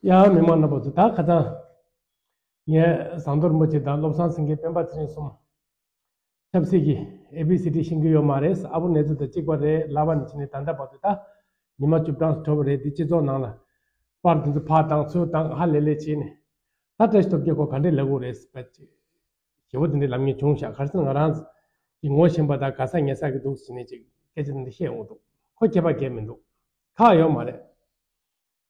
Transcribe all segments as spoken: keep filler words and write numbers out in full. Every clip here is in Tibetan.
ཡ་མི་མང་རྣམ་པ་ཚོ། ད་ཁ་སང་ངས་ཟམ་གདོང་རིན་པོ་ཆེ་དང་བློ་བཟང་སེང་གེ་སྤེན་པ་ཚེ་རིང་གསུམ་ཆབ་སྲིད་ཀྱི་ཨེ་བི་སི་ཌི་ཤེས་ཀྱི་ཡོད་མ་རེད། ཨ་བོ་གནས་ཚུལ་དང་གཅིག་པ་རེད་ལབ་པ་ནས་བྱས་ནས་ད་ལྟ་བར་དུ་ད་ཉི་མ་བཅུ་གྲངས་སུ་འགྲོ་བ་རེད། འདི་སྤྱི་ཚོགས་ནང་ལ་པར་དེ་ཚོ་ཕར་བཏང་ཚུར་བཏང་ཧ་ལས་ལས་བྱས་ནས་ད་བཀྲ་ཤིས་སྟོབས་རྒྱལ་ཁོ་ག་འདྲས་ལབ་དགོས་རེད་ཟེར་བ་ཅིག་ཞེ་པོ་དེ་འདྲའི་ལབ་མཁན་བྱུང་ཤག་ག་རེ་ཟེར་ན་ང་རང་གི་ངོ་ཤེས་པ་དང་ག་ས་ཉེ་ས་གི་འདུག་ཟེར་ནས་ཅིག་སྐད་ཆ་དེ་འདྲ་བཤད་འོང་འདུག་ཁོ་ཁྱད་པར་གང་ཡང་མི་འདུག་ཁག་ཡོད་མ་རེད།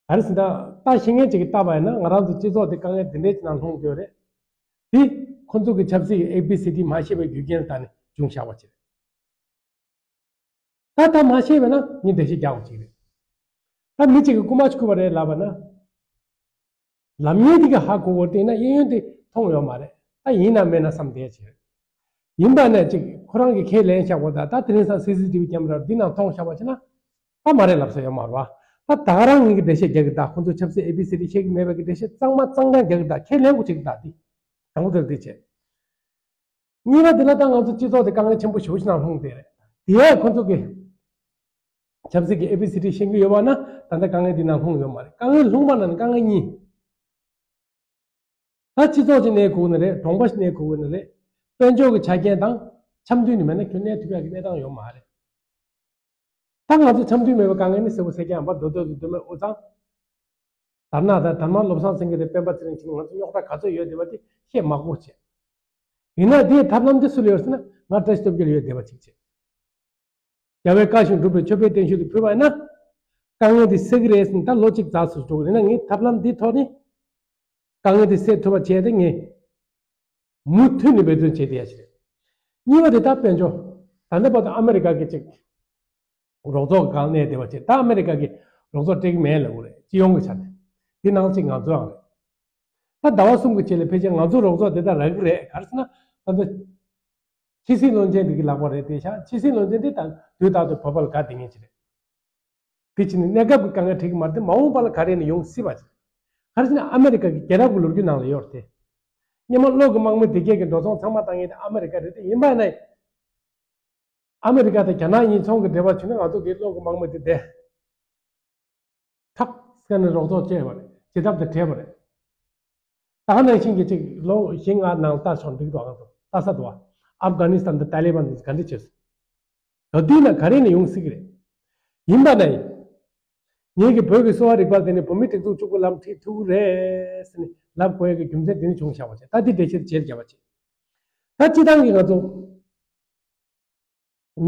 ག་རེ་ཟེར་ན་ད་ཤེས་མཁན་ཅིག་གིས་བལྟས་པ་ཡིན་ན་ང་རང་ཚོ་སྤྱི་ཚོགས་དེ་དཀའ་ངལ་དེ་འདྲའི་ཅིག་ནང་ལྷུང་ཡོད་རེད། དེ་ཁོ་ཚོ་གི་ཆབ་སྲིད་ཀྱི་ཨེ་བི་སི་ཌི་མ་ཤེས་པའི་རྒྱུ་རྐྱེན་ལ་བརྟེན་ནས་བྱུང་བཞག་པ་ཅིག་རེད། ད་ད་མ་ཤེས་པས་ན་ངས་འགྲེལ་བཤད་རྒྱག་དགོས་ཅིག་རེད། ད་མི་གཅིག་གིས་རྐུ་མ་ཞིག་རྐུས་པ་རེད་ལབ་པ་ན། ལབ་མཁན་དེ་གིས་ཧ་གོ་གོ་བལྟས་ན་གཡས་གཡོན་དེ་མཐོང་ཡོད་མ་རེད། ད་ཡིན་ན་མིན་ན་བསམ་བསྡད་ཅིག་རེད། ཡིན་པ་ན་ཅིག་ཁོ་རང་གིས་ཁས་ལེན་བཞག་པ་དང་ད་དེ་རིང་སང་སི་སི་ཊི་བི་ཀེམ་ར་འདི་ནང་མཐོང་བཞག་པ་བྱས་ན་ད་མ་རེད་ལབ་ས་ཡོད་མ་རེད་བ། ད་ད་ག་རང་ངེད་ཀྱིས་འགྲེལ་བཤད་རྒྱག་གི། ད་ཁོ་ཚོ་ཆབ་སྲིད་ཨེ་བི་སི་ཌི་ཤེས་ཀྱི་མེད་པའི་གི་འགྲེལ་བཤད་གཙང་མ་གཙང་རྐྱང་རྒྱག་གི། ད་ཁས་ལེན་དགོས་ཅིག་ད་འདི་དང་པོ་དེར་འདི་བྱས། གཉིས་པ་དེ་ལ་ད་ང་ཚོ་སྤྱི་ཚོགས་དེ་དཀའ་ངལ་ཆེན་པོ་ཞེ་པོ་ཞིག་ནང་ལྷུང་བསྡད་རེད། དེ་ཡང་ཁོ་ཚོ་གི་ཆབ་སྲིད་ཀྱི་ཨེ་བི་སི་ཌི་ཤེས་ཀྱི་ཡོད་པ་ན་ད་ལྟ་དཀའ་ངལ་འདི་ནང་ལྷུང་ཡོད་མ་རེད། དཀའ་ངལ་ལྷུང་པ་ན་ནི་དཀའ་ངལ་གཉིས། ད་སྤྱི་ཚོགས་ཅིག་གནས་དགོས་ནི་རེད། གྲོང་པ་ཞིག་གནས་དགོས་ནི་རེད། དཔལ་འབྱོར་གྱི་ཆ་རྐྱེན་དང་འཆམ་མཐུན་ནི་མེད་ན་ཁྱོད་གནས་ཐུབ་ཡག་གི་གནས་སྟངས་ཡོད་མ་རེད། ད་ང་ཚོ་འཆམ་མཐུན་མེད་པའི་དཀའ་ངལ་ནི་གསལ་པོ་གསལ་རྐྱང་ཡིན་པ། མདོ་སྟོད་དུ་མདོ་སྨད་དབུས་གཙང་དར་ནག་དང་དར་དམར་བློ་བཟང་སེང་གེ་དང་སྤེན་པ་ཚེ་རིང་བྱས་ནས་ང་ཚོ་རྙོག་དྲ་ག་ཚོད་ཡོད་བསྡད་པ་དེ་བཤད་མ་དགོས་བྱས། ཡིན་ན་དེའི་ཐབས་ལམ་དེ་སུ་ལ་ཡོད་ཟེར་ན་ང་བཀྲ་ཤིས་སྟོབས་རྒྱལ་ལ་ཡོད་བསྡད་པ་ཅིག་བྱས། རྒྱལ་བའི་བཀའ་བཞིན་སྒྲུབ་པའི་མཆོད་པའི་བརྟན་བཞུགས་དེ་ཕུལ་བ་ཡིན་ན། དཀའ་ངལ་དེ་སེལ་གྱི་རེད་ཟེར་ནས་ད་ལོ་གཅིག་རྫོགས་སུ་འགྲོ་གི་རེད་ན། ངས་ཐབས་ལམ་འདི་ཐོག་ནས་དཀའ་ངལ་དེ་སེལ་ཐུབ་པ་བྱས་ཏེ་ངས་མུ་མཐུད་ནས་འབད་བརྩོན་བྱས་ཏེ་ཡ་ཞིག་རེད། གཉིས་པ་དེ་ད་དཔལ་འབྱོར། ད་ལྟ་བར་དུ་ཨ་མེ་རི་ཀ་གི་ཅིག་རོགས་ཚོགས་སྒང་གནས་བསྡད་པ་བྱས། ད་ཨ་མེ་རི་ཀ་གི་རོགས་ཚོགས་སྤྲད་ཀྱི་མེད་ལབ་དགོས་རེད། སྤྱི་ཡོངས་ཀྱི་ཆ་ནས་དེ་ནང་གཅིག་ང་ཚོའང་རེད། ད་ཟླ་བ་གསུམ་གྱི་རྗེས་ལ་ཕལ་ཆེར་ང་ཚོ་རོགས་ཚོགས་དེ་ལྟར་རག་གི་རེད། ག་རེ་ཟེར་ན་ད་ལྟ་ཕྱི་སྲིད་བློན་ཆེན་དེ་གི་ལག་པར་རེད་བསྡད་ཤག་ཕྱི་སྲིད་བློན་ཆེན་དེ་ད་དུས་རྟག་ཏུ་བོད་པ་ལ་དགའ་བསྡད་མཁན་ཅིག་རེད། དེ་ཕྱིན་ནས་གནས་སྐབས་ཀྱི་དཀའ་ངལ་འཕྲད་ཀྱི་མ་རེད་དེ། མ་འོངས་པ་ལ་ག་རེ་ནས་ཡོང་སྲིད་པ་ཅིག་ག་རེ་ཟེར་ན་ཨ་མེ་རི་ཀ་གི་རྒྱལ་རབས་ཀྱི་ལོ་རྒྱུས་ནང་ལ་ཡོད་རེད་དེ། སྔོན་མ་གློག་གི་དམག་མི་བདེ་སྐྱིད་ཀྱི་འགྲོ་སོང་ཚང་མ་བཏང་མཁན་དེ་ཨ་མེ་རི་ཀ་རེད་དེ། ཡིན་པ་ན་ཨ་མེ་རི་ཀ་དང་རྒྱ་ནག་གཉིས་ཚོང་གི་འབྲེལ་བ་བྱུང་ན་ང་ཚོ་གི་གློག་གི་དམག་མི་དེ་བསྡད། ཁག་སེ་ནས་རོགས་ཚོགས་བྱས་པ་རེད། བྱེད་ཐབས་དེ་བྲལ་བ་རེད། ད་ག་ནང་བཞིན་གྱི་ཅིག་ལོ་བཞི་ལྔ་ནང་ལྟ་ཆོག་འགྲིག་འདུག་ང་ཚོ་ལྟ་ས་འདུག་བ། ཨབ་གྷ་ནི་སི་ཐན་དང་ཏཱ་ལི་བན་དེ་ག་འདྲ་བྱས་སོང་། ད་དུས་ན་ག་རེ་ནས་ཡོང་སྲིད་ཀྱི་རེད། ཡིན་པ་ན་ཡིན། ངེད་ཀྱི་བོད་ཀྱི་གསོ་བ་རིག་པ་དེ་ནི་བོད་མིའི་སྒྲིག་འཛུགས་གཅིག་པུ་ལམ་ཁྲིད་ཐུབ་ཀྱི་རེད་ཟེར་ནས་ལབ་དགོས་ཡག་གི་རྒྱུ་མཚན་དེ་ནི་བྱུང་བཞག་པ་བྱས། ད་དེ་འགྲེལ་བཤད་རྗེས་རྒྱབ་པ་བྱས། ད་སྤྱི་བཏང་གི་ང་ཚོ་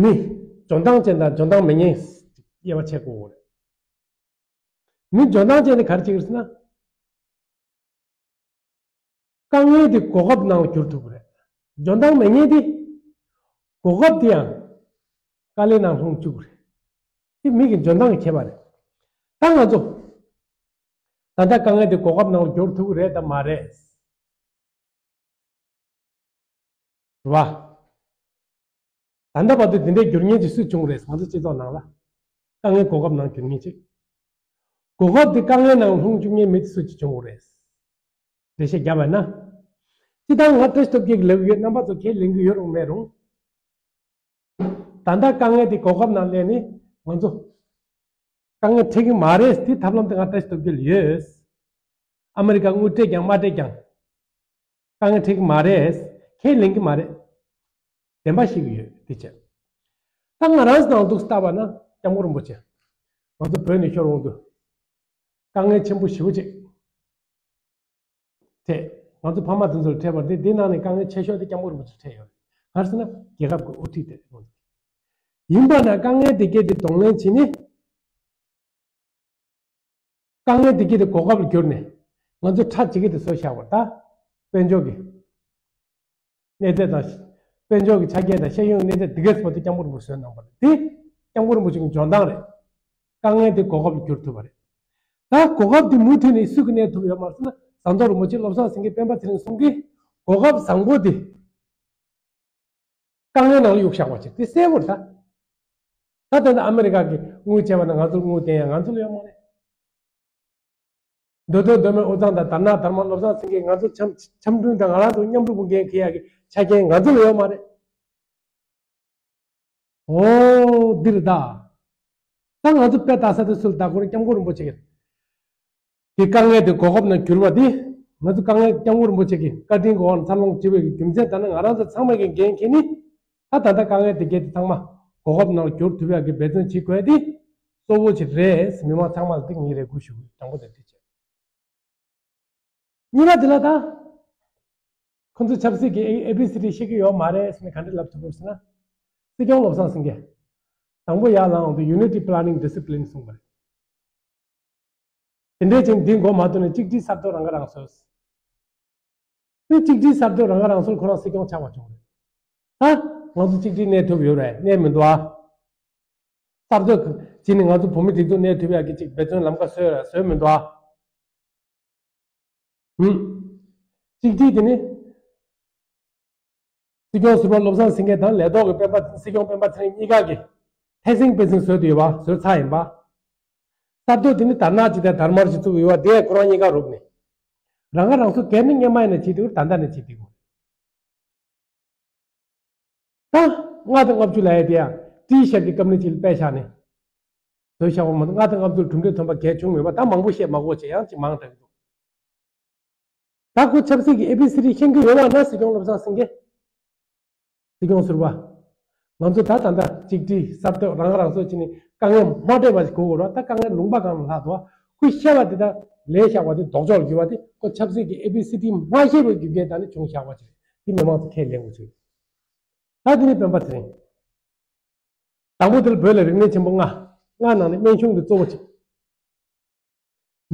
མི་འཇོན་ཐང་ཅན་དང་འཇོན་ཐང་མེད་མཁན་དབྱེ་བ་ཕྱེ་དགོས་རེད། མི་འཇོན་ཐང་ཅན་ནི་ག་རེ་བྱེད་ཀྱི་རེད་ཟེར་ན། དཀའ་ངལ་དེ་གོ་སྐབས་ནང་ལ་བསྒྱུར་ཐུབ་ཀྱི་རེད། འཇོན་ཐང་མེད་མཁན་དེ་གོ་སྐབས་དེ་ཡང་དཀའ་ལས་ནང་ལྷུང་བཅུག་གི་རེད། དེ་མི་གི་འཇོན་ཐང་གི་ཁྱད་པར་རེད། ད་ང་ཚོ་ད་ལྟ་དཀའ་ངལ་དེ་གོ་སྐབས་ནང་ལ་བསྒྱུར་ཐུབ་ཀྱི་རེད་དམ་མ་རེད། རེད་བ། ད་ལྟ་བར་དུ་དེ་འདྲའི་བསྒྱུར་མཁན་ཅིག་སུས་བྱུང་རེད། ང་ཚོ་སྤྱི་ཚོགས་ནང་ལ་དཀའ་ངལ་གོ་སྐབས་ནང་བསྒྱུར་མཁན་ཅིག་གོ་སྐབས་དེ་དཀའ་ངལ་ནང་ལྷུང་བཅུག་མཁན་མི་དེ་སུ་ཅིག་བྱུང་དགོས་རེད། འགྲེལ་བཤད་བརྒྱབ་པ་ན། སྤྱི་བཏང་ང་བཀྲ་ཤིས་སྟོབས་རྒྱལ་གྱིས་ལབ་ཡོད། རྣམ་པ་ཚོ་ཁས་ལེན་གྱི་ཡོད་རུང་མེད་རུང་། ད་ལྟ་དཀའ་ངལ་དེ་གོ་སྐབས་ནང་སླེབས་ནས་ང་ཚོ་དཀའ་ངལ་འཕྲད་ཀྱི་མ་རེད། དེ་ཐབས་ལམ་དེ་ང་བཀྲ་ཤིས་སྟོབས་རྒྱལ་ལ་ཡོད། ཨ་མི་རི་ཀ་དངུལ་སྤྲད་ཀྱང་མ་སྤྲད་ཀྱང་། དཀའ་ངལ་འཕྲད་ཀྱི་མ་རེད། ཁས་ལེན་གྱི་མ་རེད། བདེན་པ་ཞིག་ཡོད་དེ་བྱས། ད་ང་རང་ནང་འདུག་ལྟ་བ་ན་སྐྱབས་མགོན་རིན་པོ་ཆེ། ང་ཚོ་བོད་ནས་ཤོར་འོང་དུས། དཀའ་ངལ་ཆེན་པོ་ཞེ་པོ་ཅིག་འཕྲད། ང་ཚོ་ཕ་མ་དེ་ཚོར་འཕྲད་པ་རེད་དེ། དེ་ནང་ནས་དཀའ་ངལ་ཆེ་ཤོས་དེ་སྐྱབས་མགོན་རིན་པོ་ཆེར་འཕྲད་ཡོད་རེད། ག་རེ་ཟེར་ན་རྒྱལ་ཁབ་ཀྱི་དབུ་ཁྲིད་དེ་རེད། ཡིན་པ་ན་དཀའ་ངལ་དེ་གས་དེ་གདོང་ལེན་བྱས་ནས། དཀའ་ངལ་དེ་གས་དེ་གོ་སྐབས་ལ་བསྒྱུར་ནས་ང་ཚོ་ཁྲག་ཅིག་གི་དེ་བཟོས་བཞག་པ་རེད། ད་དཔལ་འབྱོར་གྱི་གནས་ཚད་དང་། དཔལ་འབྱོར་གྱི་ཆ་རྐྱེན་དང་ཤེས་ཡོན་གྱི་གནས་ཚད་དེ་གས་བར་དུ་སྐྱབས་མགོན་རིན་པོ་ཆེས་བཟོས་གནང་བ་རེད་དེ། སྐྱབས་མགོན་རིན་པོ་ཆེ་གི་འཇོན་ཐང་རེད། དཀའ་ངལ་དེ་གོ་སྐབས་ལ་བསྒྱུར་ཐུབ་པ་རེད། ད་གོ་སྐབས་དེ་མུ་མཐུད་ནས་སུས་གནས་ཐུབ་ཡོད་མ་རེད་ཟེར་ན། ཟམ་གདོང་རིན་པོ་ཆེ་བློ་བཟང་སེང་གེ་སྤེན་པ་ཚེ་རིང་གསུམ་གྱིས་གོ་སྐབས་བཟང་པོ་དེ་དཀའ་ངལ་ནང་ལ་གཡུགས་བཞག་པ་ཅིག་དེ་གསལ་པོ་རེད་ད། ད་ལྟ་ཨ་མེ་རི་ཀ་གིས་དངུལ་བྱས་པ་ན་ང་ཚོར་དངུལ་བསྟན་ཡ་ང་ཚོ་ལ་ཡོད་མ་རེད། མདོ་སྟོད་མདོ་སྨད་དབུས་གཙང་དང་དར་ནག་དར་དམར་བློ་བཟང་སེང་གེས་ང་ཚོ་འཆམ་འཆམ་མཐུན་དང་ང་རང་ཚོ་མཉམ་རུབ་ཀྱི་འགན་འཁྱེར་ཡག་གི་ཆ་རྐྱེན་ང་ཚོ་ལ་ཡོད་མ་རེད། ཨོ། འདིར་ད། ད་ང་ཚོ་དཔེ་ལྟ་ས་དེ་སུ་ལ་ལྟ་དགོས་རེད། སྐྱབས་མགོན་རིན་པོ་ཆེ་གིས། དེ་དཀའ་ངལ་དེ་གོ་སྐབས་ནང་གྱུར་པ་དེ། ང་ཚོ་དཀའ་ངལ་སྐྱབས་མགོན་རིན་པོ་ཆེ་གི་བཀའ་དྲིན་གྱི་འོག་ནས་འཚར་ལོངས་བྱེད་པའི་རྒྱུ་མཚན་ད་ནི་ང་རང་ཚོ་ཚང་མ་གི་འགན་འཁྱེར་ནི། ད་ད་ལྟ་དཀའ་ངལ་དེ་གས་དེ་ཚང་མ་གོ་སྐབས་ནང་གྱུར་ཐུབ་ཡག་གི་འབད་བརྩོན་བྱེད་དགོས་དེ་གཙོ་བོ་ཅིག་རེད། མི་མང་ཚང་མ་ལ་དེ་ངས་རེ་སྐུལ་ཞུ་གི་ཡོད། དང་པོ་དེ་དེ་བྱས། གཉིས་པ་དེ་ལ་ད། ཁོ་ཚོ་ཆབ་སྲིད་ཀྱི་ཨེ་བི་སི་ཌི་ཤེས་ཀྱི་ཡོད་མ་རེད་ཟེར་ནས་ག་འདྲ་ལབ་ཐུབ་དགོས་ཟེར་ན། སྲིད་སྐྱོང་བློ་བཟང་སེང་གེ། དང་པོ་ཡར་ལངས་འོང་དུས་unity planning discipline གསུངས་པ་རེད། དེ་འདྲའི་ཅིག་འདི་མགོ་མ་ཐོན་ནས་གཅིག་སྒྲིལ་གསར་གཏོད་རང་ཁ་རང་གསོ། དེ་གཅིག་སྒྲིལ་གསར་གཏོད་རང་ཁ་རང་གསོར་ཁོ་རང་སྲིད་སྐྱོང་ཆགས་པ་བྱུང་རེད། ད་ང་ཚོ་གཅིག་སྒྲིལ་གནས་ཐུབ་ཡོད་རེད། གནས་མི་འདུག་ཨ། གསར་གཏོད་བྱས་ནས་ང་ཚོ་བོད་མི་སྒྲིག་འཛུགས་གནས་ཐུབ་ཡག་གི་ཅིག་འབད་བརྩོན་ལམ་ཁ་བཟོས་རེད། བཟོས་མི་འདུག་ཨ། ཧུམ། གཅིག་སྒྲིལ་དེ་ནི། སྲིད་སྐྱོང་ཟུར་པ་བློ་བཟང་སེང་གེ་དང་ལས་ཐོག་གི་སྤེན་པ་སྲིད་སྐྱོང་སྤེན་པ་ཚེ་རིང་གཉིས་ཀ་གིས་ཐེ་སེང་སྤེ་སེང་བཟོས་ཏེ་ཡོད་པ་བཟོས་ཚར་ཡིན་པ། གསར་གཏོད་དེ་ནི་དར་ནག་ཅིག་དང་དར་དམར་ཅིག་བཙུགས་ཡོད་པ་དེ་ཁོ་རང་གཉིས་ཀ་རུབ་ནས། རང་ཁ་རང་གསོ་གལ་ནི་སྔོན་མ་ཡིན་ན་བྱེད་དེ་ད་ལྟ་ནས་བྱེད་དེ་དགོས། ད་ལྔ་དང་ལྔ་བཅུ་ལབ་ཡ་དེ་ཡང་ཏི་ཤར་གྱི་སྐབས་ནས་ཅིག་དཔེ་བཞག་ནས་བཟོས་བཞག་པ་མ་གཏོགས་ལྔ་དང་ལྔ་བཅུ་གྲུབ་འབྲས་ཐོན་པ་གལ་བྱུང་མེད་པ། ད་མང་པོ་བཤད་མ་དགོས་བྱས་ཡང་ཅིག་མང་དྲགས་འདུག་ད་ཁོ་ཆབ་སྲིད་ཀྱི་ཨེ་བི་སི་ཌི་ཤེས་ཀྱི་ཡོད་པ་ན་སྲིད་སྐྱོང་བློ་བཟང་སེང་གེ། སྲིད་སྐྱོང་ཟུར་པ། ང་ཚོ་ད་ད་ལྟ་གཅིག་སྒྲིལ་གསར་གཏོད་རང་ཁ་རང་གསོ་བྱས་ནས་དཀའ་ངལ་མ་འཕྲད་པ་ཞིག་དགོས་དགོས་ར། ད་དཀའ་ངལ་ལུང་པ་གང་ལ་ལྷག་འདུག་ཁོས་བཤད་པ་དེ་དག་ལས་བཞག་པ་དེ་ལྡོག་ཕྱོགས་ལ་གྱུར་པ་དེ་ཁོ་ཆབ་སྲིད་ཀྱི་ཨེ་བི་སི་ཌི་མ་ཤེས་པའི་རྒྱུ་རྐྱེན་དག་ནི་བྱུང་བཞག་པ་ཞིག་རེད། དེ་མི་མང་ཚོ་ཁས་ལེན་དགོས་ཚུལ། ད་དེ་ནི་སྤེན་པ་ཚེ་རིང་། དང་པོ་དེ་ལ་བོད་ལ་རིག་གནས་ཆེན་པོ་ལྔ། ལྔ་ནང་ནས་སྨན་གཞུང་དེ་གཙོ་བོ་གཅིག་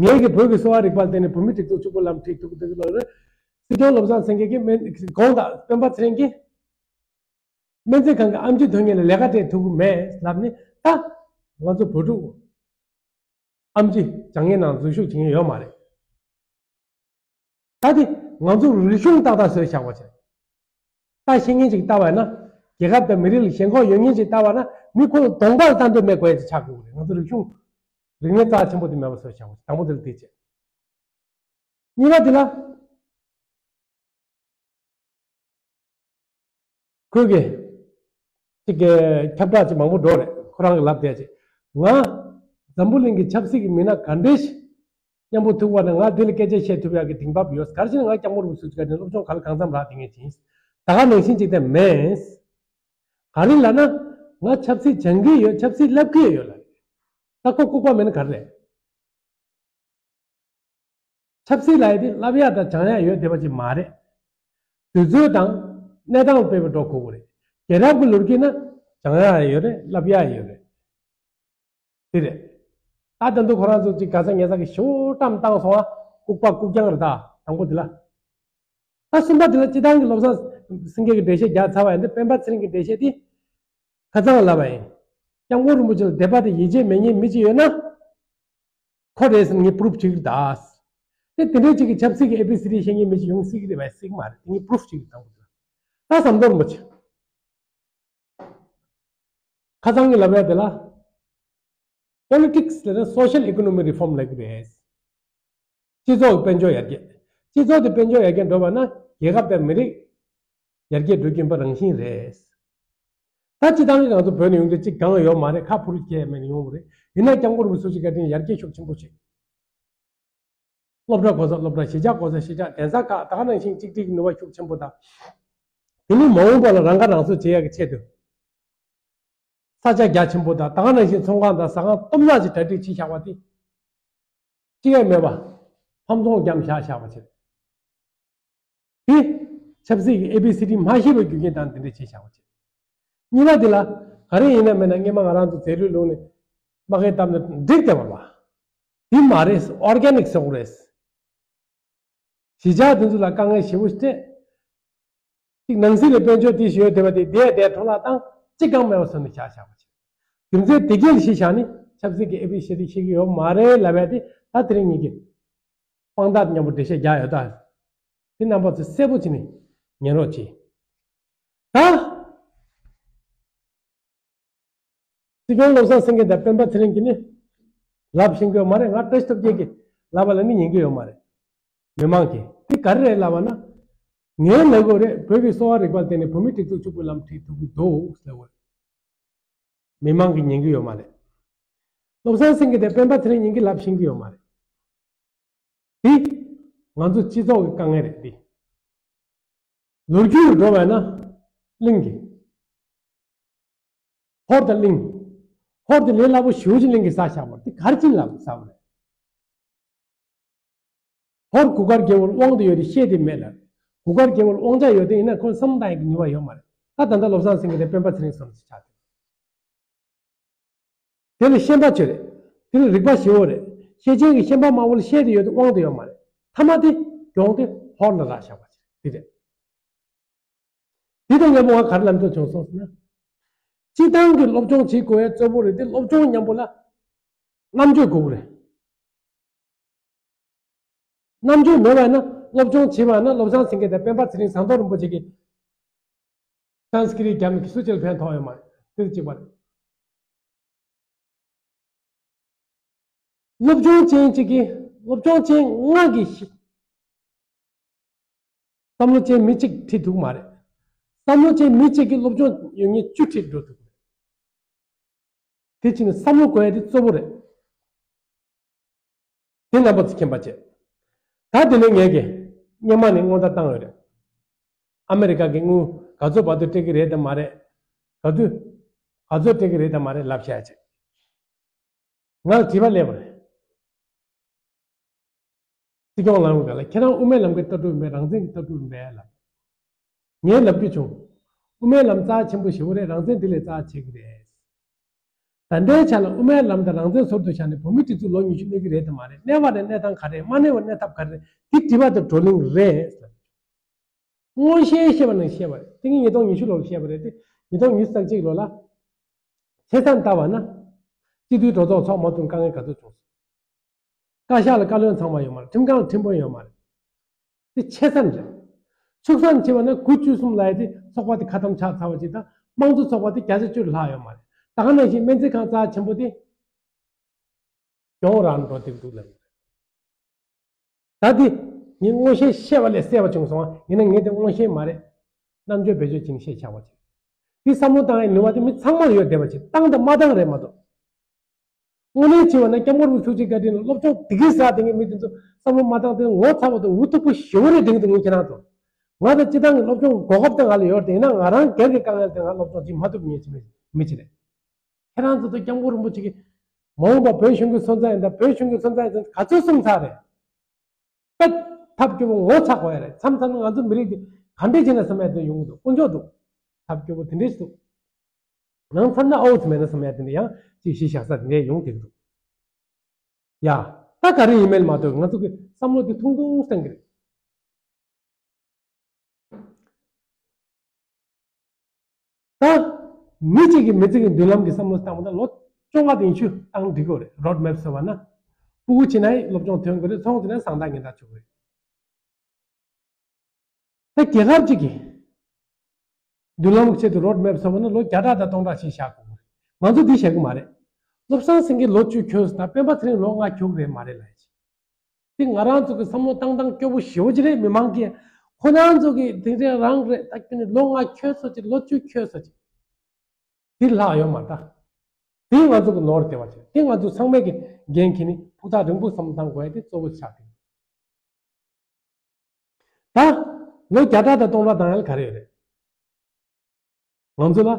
ངེད་ཀྱིས་བོད་ཀྱི་གསོ་བ་རིག་པ་ལ་བརྟེན་ནས་བོད་མི་སྒྲིག་འཛུགས་ཕྱུག་པོ་ལམ་ཁྲིད་ཐུབ་ཀྱི་འདུག་ལབ་རེད། སྲིད་སྐྱོང་བློ་བཟང་སེང་གེ་གིས་སྨན་གོང་དང་སྤེན་པ་ཚེ་རིང་གིས་སྨན་རྩིས་ཁང་གི་ཨེམ་ཆི་ཐོན་མཁན་ལ་ལས་ཀ་སྤྲད་ཐུབ་ཀྱི་མེད་ལབ་ནས། ད་ང་ཚོ་བོད་ཕྲུག་ཨེམ་ཆི་སྦྱང་མཁན་ནང་འཛུལ་ཞུགས་བྱེད་མཁན་ཡོད་མ་རེད། ད་དེ་ང་ཚོ་རིག་གཞུང་ཏག་ཏག་བཟོས་བཞག་པ་བྱས། ད་ཤེས་མཁན་ཅིག་ལྟ་བ་ཡིན་ན། རྒྱལ་ཁབ་དང་མི་རིགས་ལ་ཞེན་ཁོག་ཡོད་མཁན་ཅིག་ལྟ་བ་ན་མི་ཁོ་ལ་གདོང་པ་ལ་ལྟ་འདོད་མེད་དགོས་ཡ་ཅིག་ཆགས་དགོས་ཀྱི་རེད། ང་ཚོ་རིག་གཞུང་རིག་གནས་རྩ་ཆེན་པོ་དེ་མེད་པ་བཟོས་བཞག་པ་བྱས། དང་པོ་དེ་ལ་དེ་བྱས། གཉིས་པ་དེ་ལ། ཁོས་གི། ཅིག་གི་ཁྱབ་བསྒྲགས་ཅིག་མང་པོ་འགྲོ་རེད། ཁོ་རང་གི་ལབ་བསྡད་ཅིག་ང་འཛམ་བུ་གླིང་གི་ཆབ་སྲིད་ཀྱི་མི་སྣ་ག་འདྲས་ཤིག་མཉམ་པོ་ཐུག་པ་ན་ང་དེ་ལ་སྐད་ཆ་བཤད་ཐུབ་ཡག་གི་དེང་བབ་ཡོད། ག་རེ་ཟེར་ན་ང་སྐྱབས་མགོན་རིན་པོ་ཆེ་ག་ནས་སློབ་སྦྱོང་ག་ལ་གང་འཚམ་རག་དེ་ངས་བྱིན། ད་ག་ནང་བཞིན་ཅིག་དེ་མེད། ག་རེ་ལབ་ན། ང་ཆབ་སྲིད་སྦྱང་གི་ཡོད། ཆབ་སྲིད་བསླབ་ཀྱི་ཡོད་ལ། ད་ཁོ་ལྐུགས་པ་མེད་ན་ག་རེ་རེད། ཆབ་སྲིད་ལབ་ཡ་དེ་བསླབ་ཡ་དང་སྦྱང་ཡ་ཡོད་བསྡད་པ་ཅིག་མ་རེད། དུས་ཚོད་དང་གནས་སྟངས་དཔེ་མི་འགྲོ་དགོས་ཀྱི་རེད། རྒྱལ་རབས་ཀྱི་ལོ་རྒྱུས་ན་སྦྱང་ཡ་ཡོད་རེད། བསླབ་ཡ་ཡོད་རེད། དེ་རེད། ད་ད་དུང་ཁོ་རང་ཚོ་ཅིག་ག་ས་ངེ་ས་གི་ཞོ་བཀྲམ་བཏང་སོང་ཨ། ལྐུགས་པ་ལྐུགས་རྐྱང་རེད། ད་དང་པོ་དེ་ལ། ད་གསུམ་པ་དེ་ལ་སྤྱི་བཏང་གི་བློ་བཟང་སེང་གེ་གི་འགྲེལ་བཤད་རྒྱག་ཚར་བ་ཡིན་དུས་སྤེན་པ་ཚེ་རིང་གི་འགྲེལ་བཤད་དེ། ཁ་སང་ལབ་པ་ཡིན། སྐྱབས་མགོན་རིན་པོ་ཆེ་ལ་དད་པ་དང་ཡིད་ཆེས་མེད་མཁན་མི་གཅིག་ཡོད་ན། ཁོ་རེད་ཟེར་ངས་པུ་རུབ་བྱེད་ཀྱི་རེད་ད། དེ་དེ་འདྲའི་གཅིག་གི་ཆབ་སྲིད་ཀྱི་ཨེ་བི་སི་ཌི་ཤེས་མཁན་མི་གཅིག་ཡོང་སྲིད་ཀྱི་རེད་པས། སྲིད་ཀྱི་མ་རེད། དེ་ངས་པུ་རུབ་བྱེད་ཀྱི་རེད། དང་པོ་དེ་ལ། ད་ཟམ་གདོང་རིན་པོ་ཆེ། ཁ་སང་གི་ལབ་ཡ་དེ་ལ། Politics ལབ་ན་social economy reform ལབ་ཀྱི་རེད། སྤྱི་ཚོགས་ཀྱི་དཔལ་འབྱོར་ཡར་རྒྱས། སྤྱི་ཚོགས་དེ་དཔལ་འབྱོར་ཡར་རྒྱས་འགྲོ་བ་ན་རྒྱལ་ཁབ་དང་མི་རིགས་ཡར་རྒྱས་འགྲོ་རྒྱུ་ཡིན་པ་རང་བཞིན་རེད། ད་སྤྱི་བཏང་གི་ང་ཚོ་བོད་ནས་ཡོང་དུས་གཅིག་གང་ཡོད་མ་རེད། ཁ་ཕུར་སྐྱེས་མེད་ཡོང་བ་རེད། ཡིན་ན་སྐྱབས་མགོན་རིན་པོ་ཆེ་བཀའ་དྲིན་ཡར་རྒྱས་ཤུགས་ཆེན་པོ་བྱས། སློབ་གྲྭ་གོ་ས་སློབ་གྲྭ། གཞིས་ཆགས་གོ་ས་གཞིས་ཆགས། གདན་ས་ཁག་ད་ག་ནང་བཞིན་གཅིག་སྒྲིལ་གྱི་ནུས་པ་ཤུགས་ཆེན་པོ་དང་། དེ་ནི་མ་འོངས་པ་ལ་རང་ཁ་རང་གསོ་བྱེད་ཡག་གི་ཆེད་དུ། ས་ཆ་རྒྱ་ཆེན་པོ་དང་ད་ག་ནང་བཞིན་ཚོང་ཁང་དང་ཟ་ཁང་སྟོང་ཕྲག་ཅིག་གྲ་སྒྲིག་བྱས་བཞག་པ་དེ། གཅིག་ཡང་མེད་པ། ཕམ་ཚོང་བརྒྱབ་བཞག་བཞག་པ་བྱས། དེ་ཆབ་སྲིད་ཀྱི་ཨེ་བི་སི་ཌི་མ་ཤེས་པའི་རྒྱུ་རྐྱེན་དང་དེ་འདྲ་བྱས་བཞག་པ་བྱས། གཉིས་པ་དེ་ལ་ག་རེ་ཡིན་ན་མིན་ན་སྔོན་མ་ང་རང་ཚོ་རྫས་ལུད་བླུགས་ནས་མ་གི་བཏབ་ནས་འགྲིག་བསྡད་པ་རེད། དེ་མ་རེད། ཨོར་གེ་ནིག་ཟེར་དགོས་རེད། གཞིས་ཆགས་དེ་ཚོ་ལ་དཀའ་ངལ་ཞེ་པོ་སྤྲད། གཅིག་ནང་སྲིད་ལ་དཔལ་འབྱོར་དེ་ཞིག་ཡོད་བསྡད་པ་དེ་དེ་དེ་འཕྲོ་བརླག་བཏང་། གཅིག་ཀྱང་མེད་པ་བཟོས་ནས་བཞག་བཞག་པ་བྱས། རྒྱུ་མཚན་དེ་གས་ལ་གཞི་བཞག་ནས་ཆབ་སྲིད་ཀྱི་ཨེ་བི་སི་ཌི་ཤེས་ཀྱི་ཡོད་མ་རེད་ལབ་ཡ་དེ་ད་དེ་རིང་ཉིད་ཀྱི་དཔང་རྟགས་མཉམ་པོ་འགྲེལ་བཤད་རྒྱག་ཡོད་ད། དེ་རྣམ་པ་ཚོ་གསལ་པོ་བྱས་ནས་ཉན་རོགས་གྱིས། ད། སྲིད་སྐྱོང་བློ་བཟང་སེང་གེ་དང་སྤེན་པ་ཚེ་རིང་གིས་ནི་ལབ་ཤེས་ཀྱི་ཡོད་མ་རེད། ང་བཀྲ་ཤིས་སྟོབས་རྒྱལ་གྱིས་ལབ་པ་ལ་ནི་ཉན་གྱི་ཡོད་མ་རེད། མི་མང་གིས་དེ་ག་རེ་རེད་ལབ་པ་ན། ངའི་ལབ་དགོས་རེད། བོད་ཀྱི་གསོ་བ་རིག་པར་བརྟེན་ནས་བོད་མི་སྒྲིག་འཛུགས་ཕྱུག་པོའི་ལམ་ཁྲིད་ཐུབ་ཀྱི་འདུག་ལབ་དགོས་རེད། མི་མང་གིས་ཉན་གྱི་ཡོད་མ་རེད། བློ་བཟང་སེང་གེ་དང་སྤེན་པ་ཚེ་རིང་གཉིས་ཀྱིས་ལབ་ཤེས་ཀྱི་ཡོད་མ་རེད། འདི་ང་ཚོ་སྤྱི་ཚོགས་ཀྱི་དཀའ་ངལ་རེད་འདི། ལོ་རྒྱུས་འགྲོ་བས་ན་གླིང་གི། ཧོར་དང་གླིང་། ཧོར་དེ་ལས་སླ་པོ་ཞེ་པོ་ཅིག་གླིང་གིས་ཟ་བཞག་པ་རེད། དེ་ག་རེ་བྱས་ནས་ལབ་ཟ་བ་རེད། ཧོར་གུར་དཀར་རྒྱལ་པོར་དབང་དུ་ཡོད་དེ་བཤད་དེ་མེད་ལ། གུར་དཀར་རྒྱལ་པོར་དབང་ཆ་ཡོད་དེ་ཡིན་ན་ཁོས་བསམ་བློ་བཏང་ཡག་གི་ནུས་པ་ཡོད་མ་རེད། ད་ད་ལྟ་བློ་བཟང་སེང་གེ་དེ་སྤེན་པ་ཚེ་རིང་བཟོ་འདྲ་ཅིག་ཆགས་ཏེ། དེ་ལ་ཤན་པ་ཆོས་རེད། དེ་ལ་རིག་པ་ཞེ་པོ་རེད། ཤེད་ཅན་གྱི་ཤན་པ་དམར་པོ་ལ་བཤད་དེ་ཡོད་དེ་དབང་དུ་ཡོད་མ་རེད། མཐའ་མ་དེ་གྱོང་དེ་ཧོར་ལ་རག་བཞག་པ་ཅིག་རེད། དེ་རེད། དེ་དང་མཉམ་པོ་ང་ག་རེ་ལབ་འདོད་བྱུང་སོང་ཟེར་ན། སྤྱིར་བཏང་གི་སློབ་སྦྱོང་བྱེད་དགོས་ཡ་གཙོ་བོ་རེད་དེ། སློབ་སྦྱོང་མཉམ་པོ་ལ་རྣམ་དཔྱོད་དགོས་ཀྱི་རེད། རྣམ་དཔྱོད་མེད་པ་ཡིན་ན་སློབ་སྦྱོང་བྱེད་པ་ཡིན་ན་བློ་བཟང་སེང་གེ་དང་སྤེན་པ་ཚེ་རིང་ཟམ་གདོང་རིན་པོ་ཆེ་གིས་སཾ་སྐྲྀཏ་རྒྱབ་ནས་སུ་གཅིག་ལ་ཕན་ཐོགས་ཡོད་མ་རེད། དེ་གཅིག་པ་རེད། སློབ་སྦྱོང་ཅན་གཅིག་གིས། སློབ་སྦྱོང་ཅན་ལྔ་གིས་ཤི། བསམ་བློ་ཅན་མི་གཅིག་ཁྲིད་ཐུབ་མ་རེད། བསམ་བློ་ཅན་མི་གཅིག་གིས་སློབ་སྦྱོང་ཡོད་མཁན་བཅུ་ཁྲིད་འགྲོ་ཐུབ། དེ་ཕྱིན་ནས་བསམ་བློ་དགོས་ཡ་དེ་གཙོ་བོ་རེད། དེ་རྣམ་པ་ཚོ་མཁྱེན་པ་བྱེད། ད་དེ་ནས་ངས་ཀྱི་སྔོན་མ་ནས་སྔོན་བརྡ་བཏང་ཡོད་རེད། ཨ་མེ་རི་ཀ་གི་དངུལ་ག་ཚོད་བར་དུ་སྤྲད་ཀྱི་རེད་དམ་མ་རེད། ག་དུས་ག་ཚོད་སྤྲད་ཀྱི་རེད་དམ་མ་རེད་ལབ་བཤད་བྱེད། ང་ལ་དྲི་བ་སླེབས་པ་རེད། སྲིད་སྐྱོང་ལངས་པའི་སྒང་ལ། ཁྱེད་རང་དབུ་མའི་ལམ་གྱི་ལྟ་གྲུབ་ཡིན་པས་རང་བཙན་གྱི་ལྟ་གྲུབ་ཡིན་པས་ལབ། ངས་ལབ་རྒྱུ་བྱུང་། དབུ་མའི་ལམ་རྩ་ཆེན་པོ་ཞེ་པོ་རེད། རང་བཙན་འདི་ལས་རྩ་ཆེ་གི་རེད། ད་ལྟའི་ཆ་ལ་དབུ་མའི་ལམ་དང་རང་བཙན་ཟུར་དུ་བཞག་ནས་བོད་མིའི་སྒྲིག་འཛུགས་ལོ་ཉི་ཤུ་གནས་ཀྱི་རེད་དམ་མ་རེད། གནས་པ་རེད། གནས་སྟངས་ག་རེ་རེད། མ་གནས་པར་གནས་ཐབས་ག་རེ་རེད། འདི་དྲི་བ་དང་བགྲོ་གླེང་རེད། མངོན་ཤེས་ཤེས་པ་ནང་བཤད་པ་རེད། དེ་ངས་ཉིས་སྟོང་ཉི་ཤུ་ལོར་བཤད་པ་རེད་དེ། ཉིས་སྟོང་ཉི་ཤུ་རྩ་གཅིག་ལོ་ལ་ཆ་ཚང་ལྟ་བ་ན། སྤྱི་འཐུས་གྲོས་ཚོགས་ཚོགས་མ་ཐུབ་དཀའ་ངལ་ག་ཚོད་བྱུང་སོང་། བཀའ་ཤག་ལ་བཀའ་བློན་ཚང་མ་ཡོད་མ་རེད། ཁྲིམས་ཁང་ལ་ཁྲིམས་དཔོན་ཡོད་མ་རེད། དེ་ཆེ་ས་རེད། ཕྱུག་ས་ནས་བྱས་པ་ན་དགུ་བཅུ་གསུམ་ལ་ཡ་དེ་ཚོགས་པ་དེ་ཁ་གཏམ་ཆགས་ཚར་བ་ཅིག་དང་། དམངས་གཙོ་ཚོགས་པ་དེ་བརྒྱ་ཆ་བཅུ་ལྷག་ཡོད་མ་རེད། ད་ག་ནང་བཞིན་སྨན་རྩིས་ཁང་རྩ་ཆེན་པོ་དེ་གྱོང་རག་འགྲོ་བསྡད་འདུག་ལབ་ཡོད་རེད། ད་དེ་ངས་མངོན་ཤེས་ཤེས་པ་ལས་གསལ་བ་བྱུང་སོང་བ། ཡིན་ན་ངས་དེ་མངོན་ཤེས་མ་རེད། རྣམ་དཔྱོད་བེད་སྤྱོད་བྱས་ནས་བཤད་ཆགས་པ་ཅིག་དེ་བསམ་བློ་བཏང་ཡའི་ནུས་པ་དེ་མི་ཚང་མར་ཡོད་བསྡད་པ་ཅིག་བཏང་དང་མ་བཏང་རེད་མ་གཏོགས། དངོས་གནས་བྱས་པ་ན་སྐྱབས་མགོན་རིན་པོ་ཆེའི་བཀའ་དྲིན་ལ་སློབ་སྦྱོང་དེ་གའི་ཟབ་དེ་ངས་མི་དེ་ཚོ་བསམ་བློ་མ་བཏང་སྟེ་ངོ་ཚ་བ་དང་འུ་ཐུག་པོ་ཞེ་པོ་རེད་དྲན་གྱི་འདུག་ངས་ཁྱེད་རང་ཚོ། ང་དང་སྤྱི་བཏང་གི་སློབ་སྦྱོང་གོ་སྐབས་དེ་ང་ལ་ཡོད་རེད་དེ། ཡིན་ན་ང་རང་སྒེར་གྱི་དཀའ་ངལ་དེ་ང་སློབ་སྦྱོང་བྱེད་མ་ཐུབ་མཁན་ཅིག་མི་ཅིག་རེད། ཁྱེད་རང་ཚོ་ཚོ་སྐྱབས་མགོན་རིན་པོ་ཆེ་གིས་མ་འོངས་པ་བོད་གཞུང་གི་སོན་རྩ་ཡིན་ད། བོད་གཞུང་གི་སོན་རྩ་ཡིན་ད་ག་ཚོད་གསུངས་ཚར་རེད། ད་ཐབས་སྐྱོ་པོ་ངོ་ཚ་དགོས་ཡ་རེད། མཚམས་མཚམས་ང་ཚོ་མི་རིགས་འདི་ག་འདྲས་བྱས་ན་བསམ་ཡ་དེ་ཡོང་གི་འདུག་དཀོན་མཆོག་འདུག་ཐབས་སྐྱོ་པོ་དེ་འདྲས་ཞིག་འདུག་ནང་མཚམས་ན་ཨོ་ཙི་མེད་ན་བསམ་ཡ་དེ་འདྲ་ཡང་ཅིག་གཞི་བཞག་ས་དེ་འདྲས་ཡོང་བསྡད་ཀྱི་འདུག་ཡ། ད་ག་རེ་ཡིན་མིན་མ་གཏོགས་ང་ཚོ་གི་བསམ་བློ་དེ་ཐུང་ཐུང་བཏང་གི་རེད། ད་མི་གཅིག་གིས་མི་ཚེ་གི་མདུན་ལམ་གྱི་བསམ་བློ་བཏང་བ་ན་ལོ་བཅོ་ལྔ་དང་ཉི་ཤུ་བཏང་འགྲིག་གི་རེད། རོཌ་མེབ་ཟེར་བ་ན། སྤུ་གུ་བྱས་ན་སློབ་སྦྱོང་ཐོན་དགོས་རེད། ཚོང་བྱས་ན་བཟང་ཐག་ངན་ཐག་ཆོད་དགོས་རེད། ད་རྒྱལ་ཁབ་ཅིག་གི་མདུན་ལམ་གྱི་ཆེད་དུ་རོཌ་མེབ་ཟེར་བ་ན་ལོ་བརྒྱ་ཕྲག་དང་སྟོང་ཕྲག་ཞིག་བཞག་དགོས་རེད། ང་ཚོ་འདི་བཞག་གི་མ་རེད། བློ་བཟང་སེང་གེ་ལོ་བཅུ་འཁྱོལ་སོང་ད་སྤེན་པ་ཚེ་རིང་ལོ་ལྔ་འཁྱོལ་གི་རེད་མ་རེད་ལབ་ཡ་ཅིག་དེ་ང་རང་ཚོ་གི་བསམ་བློ་བཏང་སྟངས་སྐྱོ་པོ་ཞེ་པོ་ཅིག་རེད། མི་མང་གིས་ཁོ་རང་ཚོ་གི་དེ་འདྲ་རང་རེད། ད་ཁྱོད་ནི་ལོ་ལྔ་འཁྱོལ་སོང་ཅིག་ལོ་བཅུ་འཁྱོལ་སོང་ཅིག་དེ་ལྷག་ཡོད་མ་རེད། ད་དེ་ང་ཚོ་གི་ནོར་བདེ་བ་ཅིག་དེ་ང་ཚོ་ཚང་མས་ཀྱི་འགན་འཁྱེར་ནས་ཕུགས་ཐག་རིང་པོ་བསམ་བློ་བཏང་དགོས་ཡ་དེ་གཙོ་བོ་ཆགས་ཀྱི་འདུག་ད་ལོ་བརྒྱ་ཕྲག་དང་སྟོང་ཕྲག་བཏང་ཡ་ལ་ག་རེ་ཡོད་རེད། ང་ཚོ་ལ་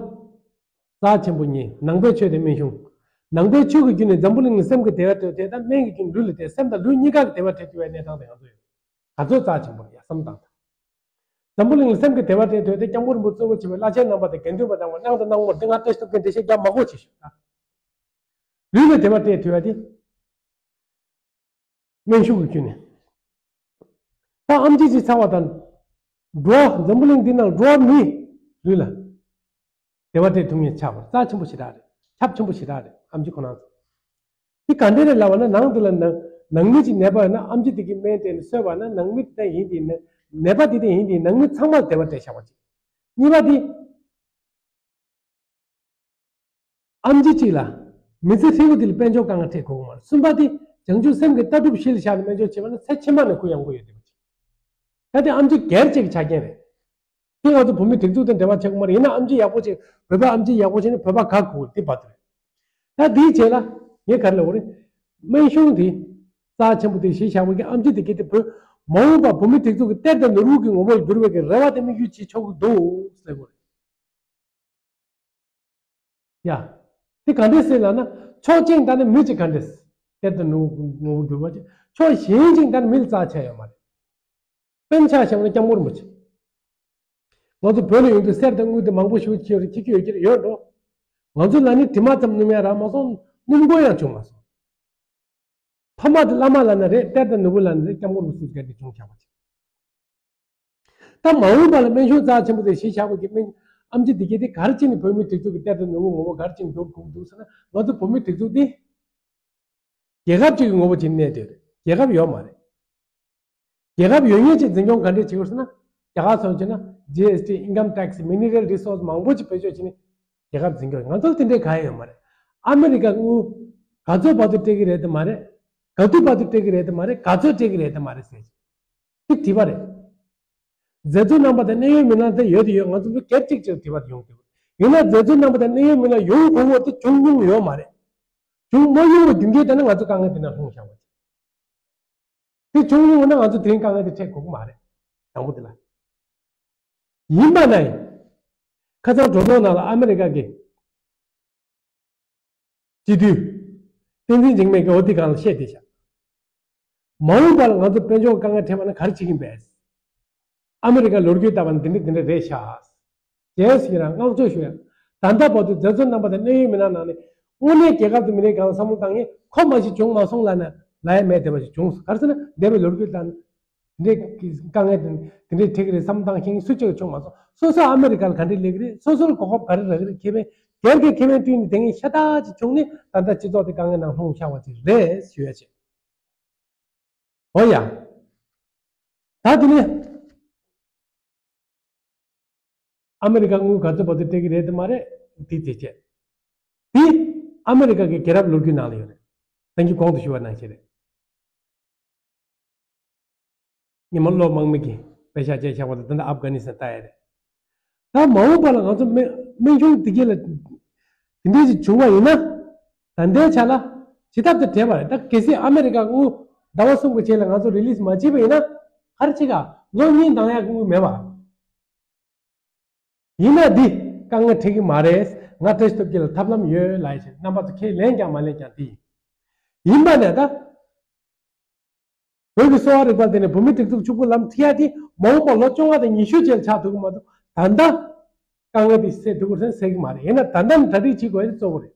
རྩ་ཆེན་པོ་གཉིས། ནང་པའི་ཆོས་དང་སྨན་གཞུང་། ནང་པའི་ཆོས་ཀྱི་བརྒྱུད་ནས་འཛམ་བུ་གླིང་ལ་སེམས་ཀྱི་བདེ་བ་སྤྲད་དེ། ད་སྨན་གྱི་བརྒྱུད་ནས་ལུས་ལ་བདེ། སེམས་དང་ལུས་གཉིས་ཀ་གི་བདེ་བ་སྤྲད་ཐུབ་པའི་གནས་སྟངས་དེ་ང་ཚོ་ཡོད། ག་ཚོད་རྩ་ཆེན་པོ་རེད་ཡ་བསམ་བློ་བཏང་དང་། འཛམ་བུ་གླིང་ལ་སེམས་ཀྱི་བདེ་བ་སྤྲད་དེ། སྐྱབས་མགོན་རིན་པོ་གཙོ་བོ་བྱས་པའི་བླ་ཆེན་རྣམ་པ་དང་དགེ་འདུན་པ་དང་། དབང་དང་སྣང་ངོར་དེ་ང་བཀྲ་ཤིས་སྟོབས་རྒྱལ་འགྲེལ་བཤད་རྒྱག་མ་དགོས་ཅིག་ཞུ་ད། ལུས་ལ་བདེ་བ་སྤྲད་ཐུབ་ཡ་དེ། སྨན་གཞུང་གི་བརྒྱུད་ནས། ད་ཨེམ་ཆི་ཅིག་ཚར་བ་དང་། འགྲོ་བ་འཛམ་བུ་གླིང་འདི་ནང་འགྲོ་བ་མིའི་ལུས་ལ་བདེ་བ་སྤྲད་ཐུབ་མཁན་ཆགས་པར་རྩ་ཆེན་པོ་ཞེ་དྲག་རེད། ཁྱབ་ཆེན་པོ་ཞེ་དྲག་རེད། ཨེམ་ཆི་ཁོ་རང་ཚོ། འདི་ག་འདྲས་རེད་ལབ་པ་ན། ནང་དེ་ལ་ནང་ནང་མི་ཅིག་ནད་པ་ཡོད་ན་ཨེམ་ཆི་དེ་གི་སྨན་སྤྲད་ནས་གསོས་པ་ན། ནང་མི་དེ་དང་ཡིན་དེ་ནད་པ་དེ་དང་ཡིན་དེ་ནང་མི་ཚང་མར་བདེ་བ་སྤྲད་བཞག་པ་ཅིག་གཉིས་པ་དེ། ཨེམ་ཆི་གཅིག་ལ་མི་ཚེ་ཧྲིལ་པོ་འདི་ལ་དཔལ་འབྱོར་དཀའ་ངལ་འཕྲད་དགོས་ཀྱི་མ་རེད། གསུམ་པ་དེ་བྱང་ཆུབ་སེམས་ཀྱི་ལྟ་གྲུབ་གཞི་ལ་བཞག་ནས་དཔལ་འབྱོར་བྱེད་པ་ན་ཚེ་ཕྱི་མ་ནས་གུ་ཡངས་པོ་ཡོད་བསྡད་པ་ཅིག་ད་དེ་ཨེམ་ཆི་སྒེར་གཅིག་གི་ཆ་རྐྱེན་རེད། དེ་ང་ཚོ་བོད་མི་སྒྲིག་འཛུགས་དང་འབྲེལ་བ་ཆགས་ཀྱི་མ་རེད། ཡིན་ན་ཨེམ་ཆི་ཡག་པོ་བྱེད། བོད་པ་ཨེམ་ཆི་ཡག་པོ་བྱེད་ན་བོད་པ་དགའ་དགོས་དེ་བར་དུ་རེད། ད་དེའི་རྗེས་ལ་ངས་ག་རེ་ལབ་དགོས་རེད། སྨན་གཞུང་དེ་ རྩ་ཆེན་པོ་དེ་གཞི་བཞག་པའི་གི་ཨེམ་ཆི་དེ་གི་དེ་བོད་མ་འོངས་པ་བོད་མི་སྒྲིག་འཛུགས་ཀྱི་གཏེར་དང་ནོར་བུ་གི་ངོ་བོར་འགྱུར་བའི་གི་རེ་བ་དེ་དམིགས་ཡུལ་བྱེད་ཆོག་གི་འདུག་ཟེར་དགོས་རེད། ཡ། དེ་ག་འདྲས་ཟེར་ལབ་ན། ཕྱོགས་གཅིག་ད་ནི་མི་གཅིག་ག་འདྲས་གཏེར་དང་ནོར་བུ་ངོ་བོར་འགྱུར་བ་ཅིག་ཕྱོགས་གཞན་གཅིག་ད་ནི་མི་ལ་རྩ་ཆེ་ཡོད་མ་རེད། དཔེར་ན་ཆ་བཞག་ན་སྐྱབས་མགོན་རིན་པོ་ཆེ། ང་ཚོ་བོད་ལ་ཡོང་དུས་གསེར་དང་དངུལ་དེ་མང་པོ་ཞིག་ཁྱེར་ཁྱེར་ཡོད་ཀྱི་རེད། ཡོད་འགྲོ། ང་ཚོ་ལ་ནི་དྲི་མ་ཙམ་སྣོམ་ཡ་རག་མ་སོང་། སྣོམ་དགོས་ཡང་བྱུང་མ་སོང་། ཕ་མ་དེ་བླ་མ་ལབ་ན་རེད། གཏེར་དང་ནོར་བུ་ལབ་ན་རེད། སྐྱབས་མགོན་རིན་པོ་ཆེ་ག་དེ་བྱུང་བཞག་པ་ཅིག་ད་མ་འོངས་པ་ལ་སྨན་གཞུང་རྩ་ཆེན་པོ་དེ་གཞི་བཞག་པ་གི་སྨན་ཨེམ་ཆི་དེ་གས་དེ་ག་རེ་བྱས་ནས་བོད་མི་སྒྲིག་འཛུགས་ཀྱི་གཏེར་དང་ནོར་བུ་ངོ་བོ་ག་རེ་བྱས་ནས་འགྱུར་དགོས་ཀྱི་འདུག་ཟེར་ན། ང་ཚོ་བོད་མི་སྒྲིག་འཛུགས་དེ་རྒྱལ་ཁབ་ཅིག་གི་ངོ་བོ་བྱས་ནས་གནས་བསྡད་རེད། རྒྱལ་ཁབ་ཡོད་མ་རེད། རྒྱལ་ཁབ་ཡོད་མཁན་ཅིག་འཛིན་སྐྱོང་ག་འདྲས་བྱེད་དགོས་ཟེར་ན། རྒྱ་གར་སོང་བྱས་ན་ཇི་ཨེས་ཊི། ཨིན་ཀམ་ཊེག་སི། མི་ནི་རལ་རི་སོར་སི་མང་པོ་ཅིག་བེད་སྤྱོད་བྱས་ནས་རྒྱལ་ཁབ་འཛིན་སྐྱོང་། ང་ཚོར་དེ་འདྲས་གང་ཡང་ཡོད་མ་རེད། ཨ་མི་རི་ཀ་དངུལ་ག་ཚོད་བར་དུ་སྤྲད་ཀྱི་རེད་དམ་མ་རེད། ག་དུས་བར་དུ་སྤྲད་ཀྱི་རེད་དམ་མ་རེད། ག་ཚོད་སྤྲད་ཀྱི་རེད་དམ་མ་རེད་ཟེར་གྱི་དེ་དྲི་བ་རེད། མཛད་གཙོ་རྣམ་པ་དང་གནད་ཡོད་མི་སྣ་དེ་ཡོད་དེ་ཡོད། ང་ཚོ་མི་སྒེར་གཅིག་ཅིག་དྲི་བ་དེ་ཡོང་གི་འདུག་ཡིན་ན་མཛད་གཙོ་རྣམ་པ་དང་གནད་ཡོད་མི་སྣ་ཡོང་དགོས་པ་དེ་བྱུང་མྱོང་ཡོད་མ་རེད། བྱུང་མ་མྱོང་བའི་རྒྱུ་རྐྱེན་དེ་ནི་ང་ཚོ་དཀའ་ངལ་དེ་ནང་ལྷུང་བཞག་པ་རེད། དེ་བྱུང་ཡོང་ན་ང་ཚོ་དེ་རིང་དཀའ་ངལ་དེ་འཕྲད་དགོས་ཀྱི་མ་རེད། དང་པོ་དེ་ལ། ཡིན་པ་ན་ཡང་། ཁ་སང་སྒྲོ་འདོགས་ནང་ལ་ཨ་མི་རི་ཀ་གི་སྤྱི་འཐུས་བསྟན་འཛིན་འཇིགས་མེད་ཀྱིས་འོ་དེ་སྒང་ལ་བཤད་བསྡད་ཤག་མ་འོངས་པ་ལ་ང་ཚོ་དཔལ་འབྱོར་དཀའ་ངལ་འཕྲད་པ་ན་ག་རེ་བྱེད་ཀྱིན་པས། ཨ་མི་རི་ཀ་ལོ་རྒྱུས་ལྟ་བ་ན་འདི་འདྲ་འདི་འདྲ་རེད་ཤག་རྗེས་སུ་ཡི་རང་བསྔགས་བརྗོད་ཞུ་ཡ། ད་ལྟ་བར་དུ་མཛད་གཙོ་རྣམ་པ་དང་གནད་ཡོད་མི་སྣ་ནང་ནས་དངོས་གནས་རྒྱལ་ཁབ་དང་མི་རིགས་སྒང་བསམ་བློ་བཏང་ཡས་ཁོ་མ་ཞིག་བྱུང་མ་སོང་ལབ་ན་ལབ་ཡ་མེད་བསྡད་པ་ཞིག་བྱུང་སོང་། ག་རེ་ཟེར་ན་འདས་པའི་ལོ་རྒྱུས་ལྟར་ན། འདི་འདྲའི་དཀའ་ངལ་དང་འདི་འདྲའི་འཕྲད་ཀྱི་རེད་བསམ་བློ་བཏང་མཁན་སུ་གཅིག་ཀྱང་བྱུང་མ་སོང་། སོ་སོ་ཨ་མི་རི་ཀ་ལ་ག་འདྲའི་སླེབས་ཀྱི་རེད། སོ་སོར་གོ་སྐབས་ག་རེ་རག་གི་རེད། ཁེ་ཕན་སྒེར་གྱི་ཁེ་ཕན་བསྟུན་ནས་དེ་འདྲའི་ཤ་སྟག་ཅིག་བྱུང་ནས་ད་ལྟ་སྤྱི་ཚོགས་དེ་དཀའ་ངལ་ནང་ལྷུང་བཞག་པ་ཅིག་རེད་ཞུ་ཡ་བྱས། འོ་ཡ། ད་དེ་ནས་ཨ་མི་རི་ཀ་དངུལ་ག་ཚོད་བར་དུ་སྤྲད་ཀྱི་རེད་དམ་མ་རེད། དེ་བྱས་བྱས། དེ་ཨ་མི་རི་ཀ་གི་རྒྱལ་རབས་ལོ་རྒྱུས་ནང་ལ་ཡོད་རེད། ད་གིན་གོང་དུ་ཞུས་པ་ནང་བཞིན་རེད། ཉི་མ་བློ་དམག་མི་གིས་པེ་ཤག་བཅད་བཞག་པ་དང་། ད་ལྟ་ཨབ་གྷ་ནི་སི་ཐན་ལྟ་ཡ་རེད། ད་མ་འོངས་པ་ལ་ང་ཚོ་སྨན་སྨན་གཞུང་དེ་གས་ལ་དེ་འདྲས་ཅིག་བྱུང་བ་ཡིན་ན། ད་ལྟའི་ཆ་ལ་ཇི་ལྟར་དུ་བྲེལ་བ་རེད། ད་གལ་སྲིད་ཨ་མི་རི་ཀ་དངུལ་ཟླ་བ་གསུམ་གྱི་རྗེས་ལ་ང་ཚོ་རི་ལིས་མ་བྱས་པ་ཡིན་ན། ག་རེ་བྱེད་ག་ལོ་གཉིས་འདང་ཡག་དངུལ་མེད་པ། ཡིན་ན་འདི་དཀའ་ངལ་འཕྲད་ཀྱི་མ་རེད། ང་བཀྲ་ཤིས་སྟོབས་རྒྱལ་ལ་ཐབས་ལམ་ཡོད་ལབ་ཡ་བྱས། རྣམ་པ་ཚོ་ཁས་ལེན་ཀྱང་མ་ལེན་ཀྱང་དེ་ཡིན། ཡིན་པ་ནས་ད། བོད་ཀྱི་གསོ་བ་རིག་པ་དེ་ནས་བོད་མི་སྒྲིག་འཛུགས་ཕྱུག་པོ་ལམ་ཁྲིད་ཡ་དེ་མ་འོངས་པ་ལོ་བཅོ་ལྔ་དང་ཉི་ཤུ་རྗེས་ལ་ཆགས་ཐུབ་ཀྱི་མ་གཏོགས། ད་ལྟ་དཀའ་ངལ་དེ་སེལ་ཐུབ་ཀྱི་རེད་ཟེར་གྱི་མ་རེད། ཡིན་ན་ད་ལྟ་ནས་གྲ་སྒྲིག་བྱེད་དགོས་ཡ་དེ་གཙོ་བོ་རེད།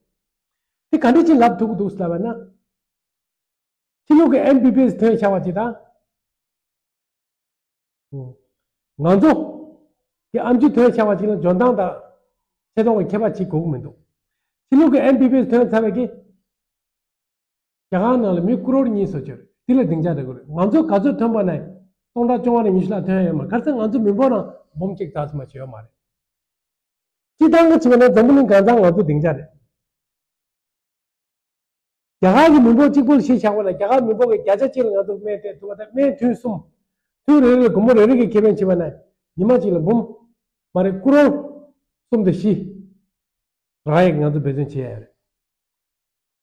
དེ་ག་འདྲ་ཅིག་ལབ་ཐུབ་ཀྱི་འདུག་ལབ་པ་ན། ཕྱི་ལོགས་ཀྱི་ཨེམ་བི་བི་ཨེས་ཐོན་བཞག་པ་ཅིག་དང་། ང་ཚོ་གི་ཨེམ་ཆི་ཐོན་བཞག་པ་ཅིག་ལ་འཇོན་ཐང་དང་ཆེ་མཐོང་གི་ཁྱད་པར་ཅིག་དགོས་ཀྱི་མི་འདུག་ཕྱི་ལོགས་ཀྱི་ཨེམ་བི་བི་ཨེས་ཐོན་ཚར་བའི་གི་རྒྱ་གར་ནང་ལ་མི་ཀུ་རོར་གཉིས་སུ་གྱུར། དེ་ལ་སྡིངས་ཆ་རེ་དགོས་རེད། ང་ཚོ་ག་ཚོད་ཐོན་པ་ན་སྟོང་ཕྲག་བཅོ་ལྔ་ནས་ཉི་ཤུ་ལྷག་ཐོན་ཡ་ཡོད་མ་རེད། ག་རེ་ཟེར་ང་ཚོ་མི་འབོར་ནང་འབུམ་གཅིག་ཙམ་མ་ཞིག་ཡོད་མ་རེད། སྤྱིར་བཏང་གི་བྱས་པ་ན་འཛམ་བུ་གླིང་གང་ཚང་ང་ཚོ་སྡིངས་ཆ་རེད། རྒྱ་གར་གྱི་མི་འབོར་གཅིག་པུ་ལ་གཞི་བཞག་པ་ན་རྒྱ་གར་མི་འབོར་གྱི་བརྒྱ་ཆ་གཅིག་ལ་ང་ཚོ་སྨན་སྤྲད་ཐུབ་པ་དང་། སྨན་ཐུན་གསུམ། ཐུན་རེ་རེ་ལ་སྒོར་མོ་རེ་རེ་གི་ཁེ་ཕན་བྱས་པ་ན་ཉི་མ་གཅིག་ལ་འབུམ་མ་རེད། ཀུ་རོར་གསུམ་དང་བཞི་རག་ཡག་ང་ཚོ་འབད་བརྩོན་བྱེད་ཡ་རེད།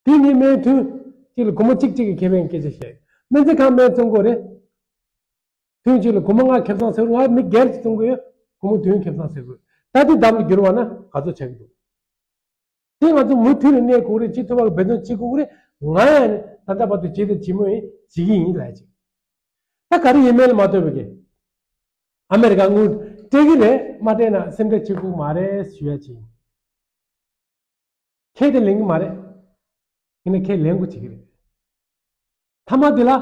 དེ་ནི་སྨན་ཐུན་གཅིག་ལ་སྒོར་མོ་གཅིག་གཅིག་གི་ཁེ་ཕན་སྐད་ཆ་བཤད། སྨན་རྩིས་ཁང་སྨན་བཙོང་དགོས་རེད། ཐུན་གཅིག་ལ་སྒོར་མོ་ལྔ་ཁེ་བཟང་ཟེར། ང་མི་སྒེར་གྱིས་བཙོང་གི་ཡོད། སྒོར་མོ་བདུན་ཁེ་བཟང་ཟེར་དགོས། ད་དེ་ལྡབ་ལ་བསྒྱུར་བ་ན་ག་ཚོད་ཆགས་ཀྱི་འདུག་དེ་ང་ཚོ་མུ་མཐུད་ནས་གནས་དགོས་རེད། ཅི་ཐུབ་པ་འབད་བརྩོན་བྱེད་དགོས་རེད། ང་ཡང་ད་ལྟ་བར་དུ་བྱས་དང་བྱེད་མུས་ཡིན། བྱེད་ཀྱི་ཡིན་ལབ་ཅིག་ད་ག་རེ་ཡིན་མིན་ལ་མ་ལྟོས་པའི་གི་ཨ་མེ་རི་ཀ་དངུལ་སྤྲད་ཀྱི་རེད། མ་སྤྲད་ན་སེམས་ཁྲལ་བྱེད་དགོས་མ་རེད་ཞུ་ཡ་ཅིག་ཁས་དེ་ལེན་གྱི་མ་རེད། ཡིན་ན་ཁས་ལེན་དགོས་བྱེད་ཀྱི་རེད། མཐའ་མ་དེ་ལ།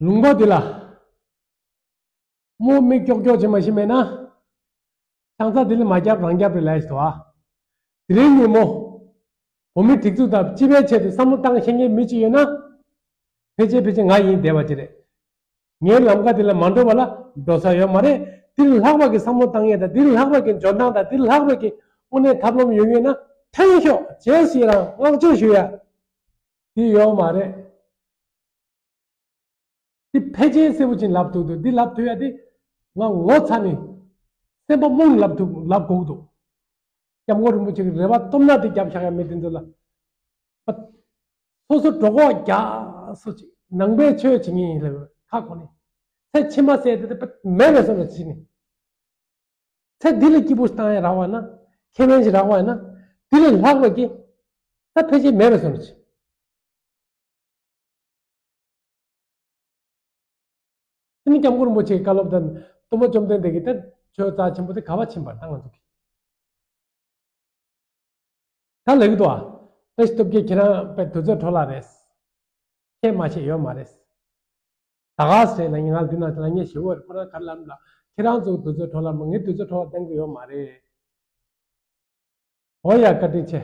ལུང་པ་འདི་ལ་རྨོ་མིག་ཀྱོག་ཀྱོག་བྱེད་མ་ཤེས་མེད་ན། ཆང་ས་འདི་ལ་མ་རྒྱབ་རང་རྒྱབ་རེད་ལབ་ཞིག་འདུག་ཨ། དེ་རིང་ཉིན་མོ་བོད་མི་སྒྲིག་འཛུགས་དང་སྤྱི་པའི་ཆེད་དུ་བསམ་བློ་བཏང་ཤེས་མཁན་མི་གཅིག་ཡོད་ན། ཕལ་ཆེར་ཕལ་ཆེར་ང་ཡིན་བསྡད་པ་ཅིག་རེད། ངའི་ལམ་ཁ་འདི་ལ་མ་འགྲོ་བ་ལ་འགྲོ་ས་ཡོད་མ་རེད། འདི་ལས་ལྷག་པ་གི་བསམ་བློ་བཏང་ཡས་དང་། འདི་ལས་ལྷག་པ་གི་འཇོན་ཐང་དང་། འདི་ལས་ལྷག་པ་གི་དངོས་གནས་ཐབས་ལམ་ཡོད་ངེས་ན་ཐོན་ཤོག་རྗེས་སུ་ཡི་རང་བསྔགས་བརྗོད་ཞུ་ཡ། འདི་ཡོད་མ་རེད། འདི་ཕལ་ཆེར་གསལ་པོ་ཅིག་ལབ་ཐུབ་འདུག་འདི་ལབ་ཐུབ་ཡ་དེ་ང་ངོ་ཚ་ནས་སེམས་པ་རྨོངས་ནས་ལབ་ཐུབ་ལབ་དགོས་འདུག་སྐྱབས་མགོན་རིན་པོ་ཆེ་གི་རེ་བ་སྟོབས་ན་དེ་རྒྱབ་བཞག་ཡ་མི་དེ་ཚོ་ལ་ སོ་སོ་གྲོད་ཁོག་རྒྱགས་སོ་ཅིག་ནང་པའི་ཆོས་བྱེད་ངེས་ཡིན་ལབ་ཁ་གོ་ནས། ཚེ་ཕྱི་མ་ཟེར་དེ་དེ་མེད་པའི་བཟོ་འདྲ་བྱེད་ནས། ཚེ་འདི་ལ་སྐྱིད་པོ་བཏང་ཡ་རག་པ་ན། ཁེ་ཕན་ཞིག་རག་པ་ན། འདི་ལས་ལྷག་པ་གི་ད་ཕལ་ཆེར་མེད་པའི་བཟོ་འདྲ་བྱེད། དེ་ནི་སྐྱབས་མགོན་རིན་པོ་ཆེའི་བཀའ་སློབ་དང་སྟོན་པ་བཅོམ་ལྡན་འདས་ཀྱི་ད་ཆོས་རྩ་ཆེན་པོ་དེ་ག་བ་ཕྱིན་པར་ད་ང་ཚོ་གི་ད་ལེགས་འདུག་ཨ། བཀྲ་ཤིས་སྟོབས་རྒྱལ། ཁྱེད་རང་དཔེ་དུས་ཚོད་འཕྲོ་བརླག་རེད། ཁྱེད་མ་ཤེས་ཡོད་མ་རེད། ད་ག་ཟེ་ལ་ངས་ང་འདི་ན་ལ་ངས་ཞེ་བོ་རེད། ཁོ་རང་ག་རེ་ལབ་ལ། ཁྱེད་རང་ཚོ་དུས་ཚོད་འཕྲོ་བརླག་མ་ངས་དུས་ཚོད་འཕྲོ་བརླག་གཏན་གི་ཡོད་མ་རེད། འོ་ཡ་བཀའ་དྲིན་ཆེ།